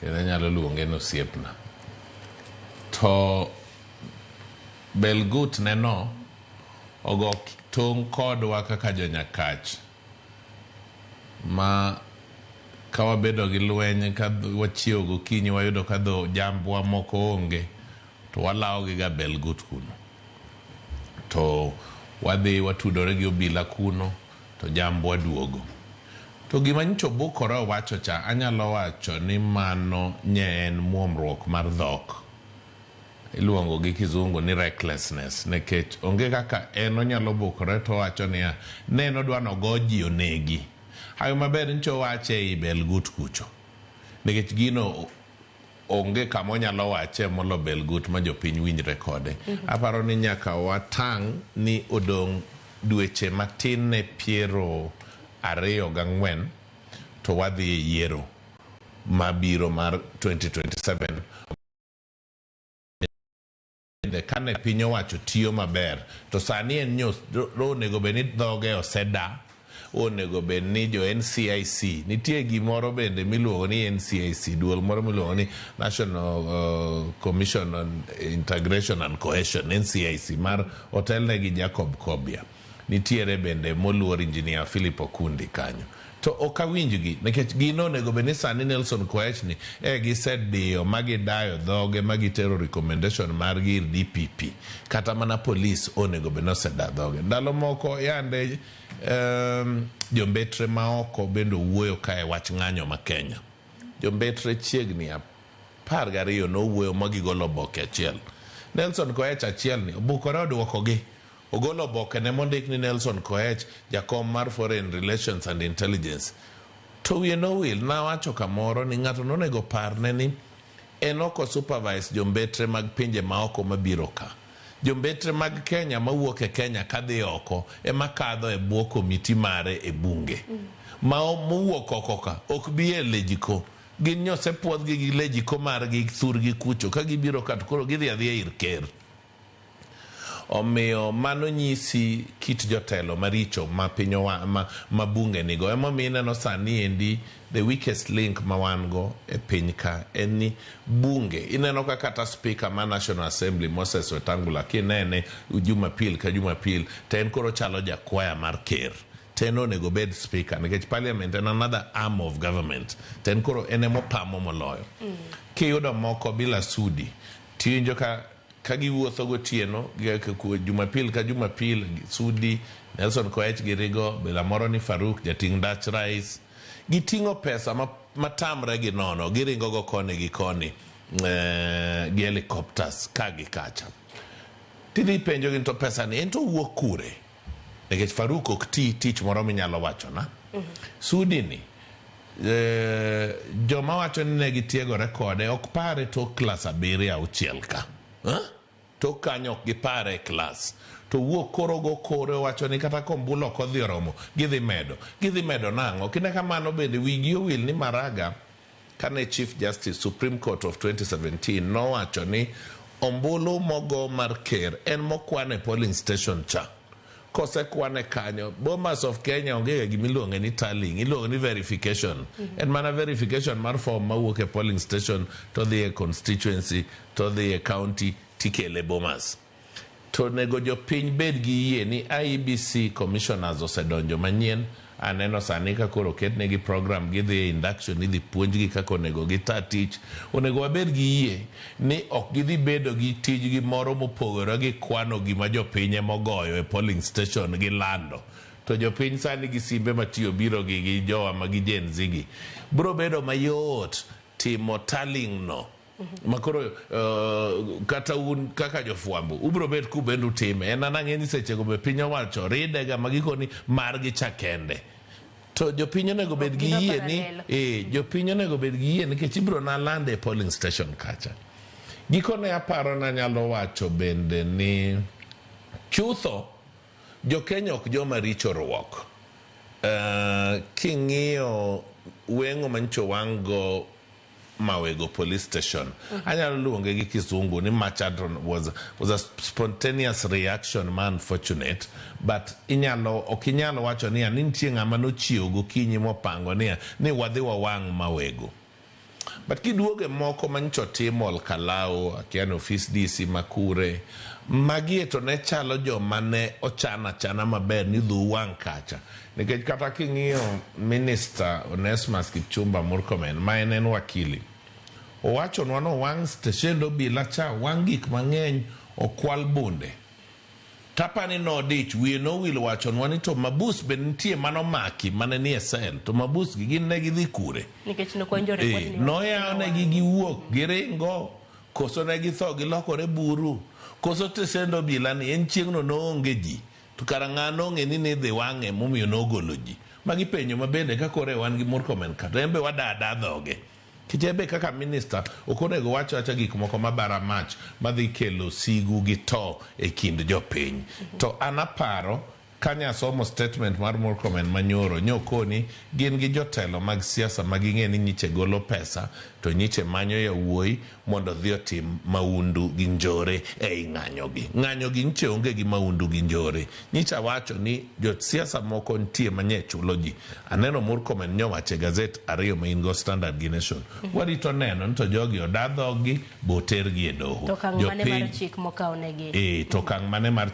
Kendo anyalo luonge ni osiepna. To Belgut neno ogo tong' kodwa kaka jonyakach ma ka wabedo gi lweny ka wachiewo gokinyi wayudo ka dho jambwa moko onge to walawo gi ga Belgut kuno. To wadhi watudore gi obila kuno to jambwa duogo. To gima nyocha obukore owacho cha anyalo wacho ni mano nye en muomruok mar dhok. Iluongo gi kizungu ni recklessness nikech onge kaka en onyalo bukore to owacho niya ne en odwa ni ogo ji onegi. Hawi maber nyocha owache ei Belgut kucho. Nikech gino onge kama onyalo wache molo Belgut ma jopiny winjre kode. Aparo ni nyaka watang' ni odong' dweche matin ne 24 to wadhi e yiero mabiro mar 2027. Bende kane piny owacho tiyo maber to sani en nyo onego bed ni dhoge oseda, onego bed ni jo NCIC nitie gimoro bende miluongo ni NCIC duol moro miluongo ni National Commission on Integration and Cohesion NCIC mar otelne gi Jacob Kobia. Nitiere bende moluor Engineer Philip Okundi kanyo. To ok awinjgi nikech gino onego bed ni sani Nelson Koech ni e gisediyo ma gidayo dhoge ma gitero recommendation margi ir DPP. Kata mana polis onego bed ni oseda dhoge. Ndalo moko yande jombetre maoko bende owuoyo kae wach ng'anyo ma Kenya. Jombetre chiegni 12 nowuoyo ma gigolo oboke achiel. Nelson Koech achiel ni obukore oduokogi. Ogolo oboke ne mondik ni Nelson Koech, jakom mar Foreign Relations and Intelligence. To wiye nowil, nawacho kamoro ni ng'ato nonego parne ni en ok o supervise jombetre mag pinje maoko mabiro ka. Jombetre mag Kenya mawuok e Kenya kadhi oko ema kadho e bwo komiti mare e bunge. Ma mowuok oko ka ok bi e Legico. Gin nyosepuodhgi gi Legico margi thurgi kucho ka gibiro ka to koro gidhi adhiya ir ker. Omiyo mano nyisi kit jotelo maricho ma piny owa, ma, ma bunge nigo. Emomiyo ineno sani endi the weakest link ma wan go e piny ka en ni bunge. Ineno ka kata speaker ma National Assembly Moses Wetangula kinene Jumapil ka Jumapil to en koro ochalo jakwaya mar ker. To en onego obed speaker nikech parliament en another arm of government. To en koro en emopamo moloyo. Kiyudo moko bila Sudi tiwinjo ka Ka giwuotho gotieno, Jumapil ka Jumapil, Sudi, Nelson Koech girigo, bila moro ni Faruk jating' ndach rais. Giting'o pesa matamre gi nono, giringo go koni gi koni gi helicopters ka gi kacha. Tidhi ipenjogi ni to pesa ni en to owuok kure? Nikech Faruk ok ti tich moro minyalo wachona. Sudi ni, joma wacho ni ne gitiegore kode ok pare tok klas 7 6 ka. Tok kanyo ok gipare e klas. To wuok koro go kore owacho ni kata kombulu ok odhi oromo, gidhi medo. Gidhi medo nang'o? Kinde kamano bende wigi owil ni Maraga kane Chief Justice Supreme Court of 2017 nowacho ni ombulu mogo mar ker en mokwan e polling station cha. Kosekwane kanyo, Bomas of Kenya onge ga gima iluonge ni tallying, iluongo ni verification. En mana verification mar form mawuok e polling station to dhi e constituency to dhi e county tikele Bomas. To onego jopiny bed gi yie ni IEBC commissioners osedonjo manyien. Aneno sani ka koro oketnegi program gidhi e induction idhi puonjgi kaka onego gita tich. Onego wabed gi yie ni ok gidhi bedo gi tijgi moro mopogore gi kwano gima jopiny ema ogoyo e polling station gi lando. To jopiny sani gi simbe matiyo biro gi gi jowa ma gi Gen Z gi. Biro bedo mayot timo tallying no. Makoro kata un kaka jofwambo ubiro bet kubende utime. En an ang'e ni sechego be piny owacho ridega ma gikoni margi cha kende. To jopiny onego bed gi yie ni jopiny onego bed gi yie nikech ibiro na lande e polling station kacha. Gikone aparo nanyalo wacho bende ni chutho jo Kenya ok joma richo ruok. King'iyo weng'o manyicho wang' go Mawego police station. Anyalo luonge gi kizungu ni Machadron was a spontaneous reaction ma unfortunate but inyalo ok inyal wacho niya ni nitie ng'ama nochiewo gokinyi mopango niya ni wadhi wawang' Mawego. But kiduoge moko manyicha otimo Olkalau, akia ni ofis DC makure, magie to ne chalo joma ne ochan achana maber ni dhu wang' kacha. Nikech kata king'iyo Minister Onesmus Kipchumba Murkomen ma en en wakili, owachonwa ni owang' steshend obila cha, owang' gik mang'eny, okwal bunde. Tapani nodich, wiye nowil wachonwa ni to mabus be nitie manomaki mane nie cell, to mabus gi gin ne gidhi kure? Nikech nokwanjo report ni Noyawnegi giwuok giringo, koso ne githo gilokore buru, koso steshend obila ni en chieng'no noonge ji, to kara ng'a nong'e ni nidhi wang'e momiyo nogolo ji. Magi penjo ma bende ka koro e wan gi Murkomen ka, to en be wada dhoge. Nikech en be kaka minister ok onego wach awacha gik moko mabara mach madhi kelo sigu gi to e kind jopiny. To an aparo kanya somo statement mar Murkomen manyoro nyokoni gin gi jotelo mag siasa ma ging'e ni nyiche golo pesa to nyiche manyo yawuoyi mondo odhi otim maundu gi njore ei ng'anyo gi. Ng'anyo gi nyiche onge gi maundu gi njore. Nyicha wacho ni josiasa moko nitie manye chulo ji. Aneno Murkomen nyowacho e gazet ariyo ma in go Standard gi Nation. Warito neno ni to jogi oda dhoggi botergi e doho. To okang' mane mar chik mokaw negi? To okang' mane mar